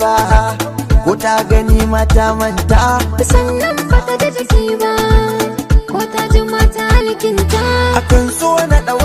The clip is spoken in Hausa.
ba, ko ta gani mata manta. Sannan bata ji jiki ba, ko ta ji mata alkinta. Akan so na ɗaura.